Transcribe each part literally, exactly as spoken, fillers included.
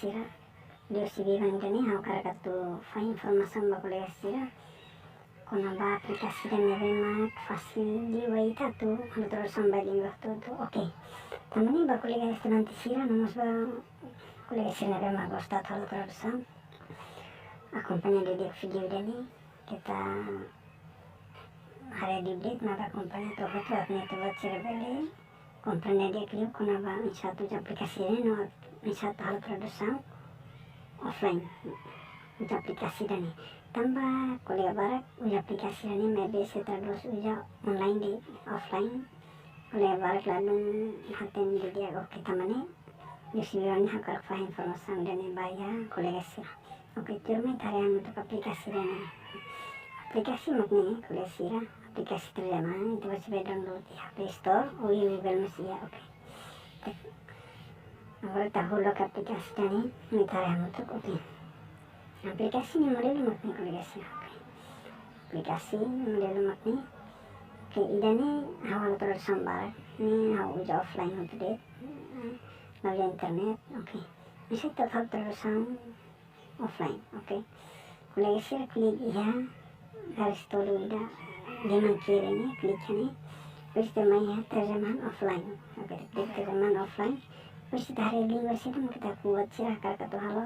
sira, liuhusi Viva ida-ne'e ha'u hakarak atu fó informasaun ba kolega sira kona-ba aplikasi ida ne'ebé mak fasil liu ba ita atu halo tradusaun ba língua hotu-hotu. Oke. Tanba ne'e ba kolega estudante sira, no mós ba kolega sira ne'ebé mak gosta atu halo tradusaun, akompaña didi'ak vídeo ida-ne'e, keta haree didi'ak, maka akompaña to'o hotu atu nune'e ita-boot sira bele komprende di'ak liu kona-ba oinsá atu uza aplikasi ne'e no oinsá atu halo tradusaun offline uza aplikasi ida-ne'e. Tanba kolega barak uza aplikasi ida-ne'e maibé sei tradús uza online de'it offline. Kolega barak ladún hatene didi'ak, oke, tanba ne'e liuhusi Viva ne'e ha'u hakarak fó informasaun ida-ne'e ba iha kolega sira. Oke, tuirmai ita haree hamutuk aplikasi ida-ne'e. Aplikasi mak ne'e, kolega sira, aplikasi terjemahan, ita-boot sira bele download iha Play Store, ou iha Google mós iha, oke. Agora ita hola aplikasi ida-ne'e, ita haree hamutuk, oke. Aplikasi ne'e modelu mak ne'e, kolega sira, oke. Aplikasi ne'e modelu mak ne'e. Oke, ida-ne'e ha'u halo tradusaun barak, ne'e ha'u uza offline hotu de'it, la uza internet, oke. Bisa ita halo tradusaun offline, oke. Kolega sira klik iha garis tolu ida liman kiri ne'e, klik iha ne'e. Depois ita mai iha terjemahan offline. Oke, klik terjemahan offline. Depois ita haree língua saida mak ita-boot sira hakarak atu halo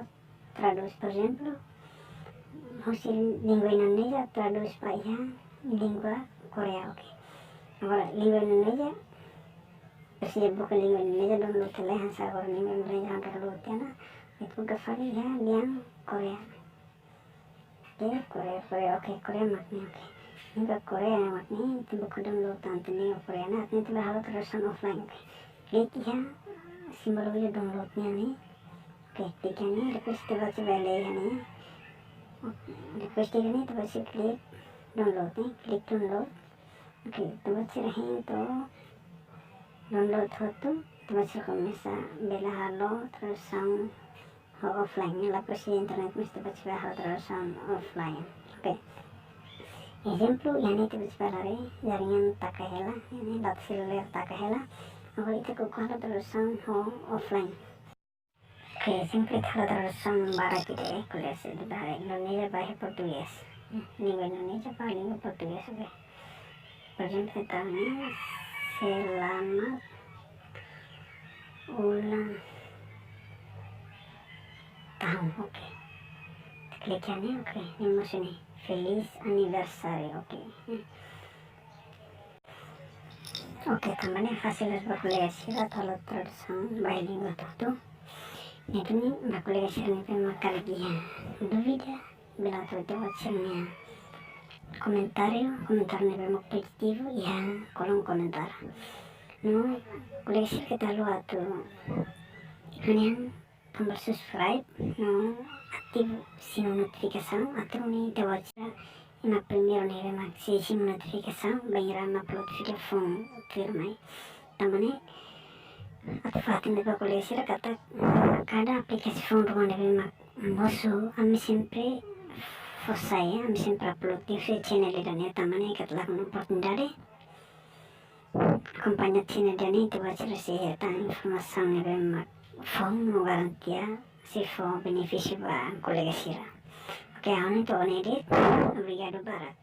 tradús, por ezemplu, husi língua Indonézia tradús ba iha língua Koreia, oke. Agora língua Indonézia, presiza buka língua Indonézia, download tiha lai, hanesan agora língua Indonézia ha'u download tiha ona, ita buka fali iha lian Koreia. Oke, Koreia, Koreia, oke, Koreia mak ne'e, oke. Língua Koreia mak ne'e, ita buka download tan ita-nia Koreia, nah, ita bele halo tradusaun offline, oke. Klik iha símbolu ida download nian ne'e. Oke, klik iha ne'e, depois ita-boot sira bele iha ne'e. Oke, depois de ne'e, ita-boot sira klik download ne'e, klik download. Oke, ita-boot sira hein to'o download hotu, ita-boot sira komesa bele halo tradusaun ho offline, la presiza internet, mas ita-boot sira halo tradusaun offline. Oke. Ezemplu, iha ne'e ita-boot sira haree, jaringan taka hela, iha ne'e data seluler taka hela. Agora ita koko halo tradusaun ho offline. Oke, ezemplu ita halo tradusaun barak ida, eh, kolega sira, ita haree Indonézia ba iha Portugés. Língua Indonézia ba língua Portugés, oke. Por ezemplu, ita haree selamat ulang tahun, oke. Ita klik iha ne'e, oke. Ne'e mosu ne'e, feliz aniversário, oke. Oke, tanba ne'e fasil loos ba kolega sira atu halo tradusaun ba iha língua hotu-hotu. Ne'e duni ba kolega sira ne'ebé mak karik iha dúvida, bele hato'o ita-boot sira-nia komentáriu, komentáriu ne'ebé mak pozitivu iha kolom komentáriu. No kolega sira keta haluha atu hanehan tombol subscribe no ativu sinu notifikasaun atu nune'e ita-boot sira ema primeiru ne'ebé mak sei simu notifikasaun bainhira ami upload vídeo foun tuirmai. Tanba ne'e atu fó hatene ba kolega sira katak kada aplikasi foun ruma ne'ebé mak mosu ami sempre fó sai, ami sempre upload iha channel ida-ne'e, tanba ne'e keta lakon oportunidade. Akompaña channel ida-ne'e atu ba sira sei hetan informasaun ne'ebé mak foun no garantia sei fó benefísiu ba kolega sira. Oke, ha'u hanoin to'o ne'e de'it. Obrigadu barak.